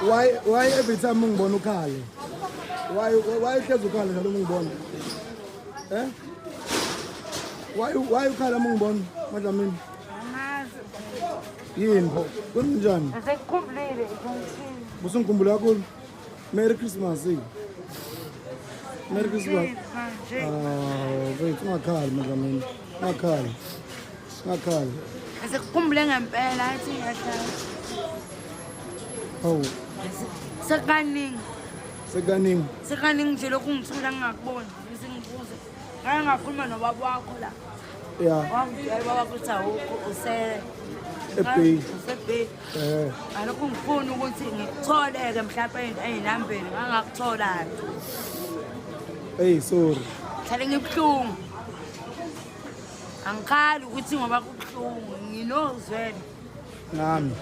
Why every time ungibona ukhale? Why uhlezi ukhale njalo uma ungibona? Eh? Why ukhala uma ungibona MaDlamini? Angazi. Yini pho? Kunjani? Ngisekukhumbulile ngithini. Busungikhumbula kakhulu. Merry Christmas. Eh. Merry Christmas. Manje. Ah, wait, ungakhali MaDlamini. Ungakhali. Ungakhali. Ngisekukhumbule ngempela athi ngiyahlala. Hawu, Sekaningi. sekaningi. Sekaningi nje lokhu ngithula ngingakuboni. Bese ngibuza. Ngake ngakhuluma nobaba wakho la. Ya, Wangitshela ubaba ukuthi awukho use eBay. Usebay. Eh, Alokhu ngifuna ukuthi ngikuthole-ke mhlawumpe ey'nambeni ngangakuthola-ke. Hey, sorry. Hlale ngibuhlungu. Angikhali ukuthi ngoba kubuhlungu nginozwelo. Nami.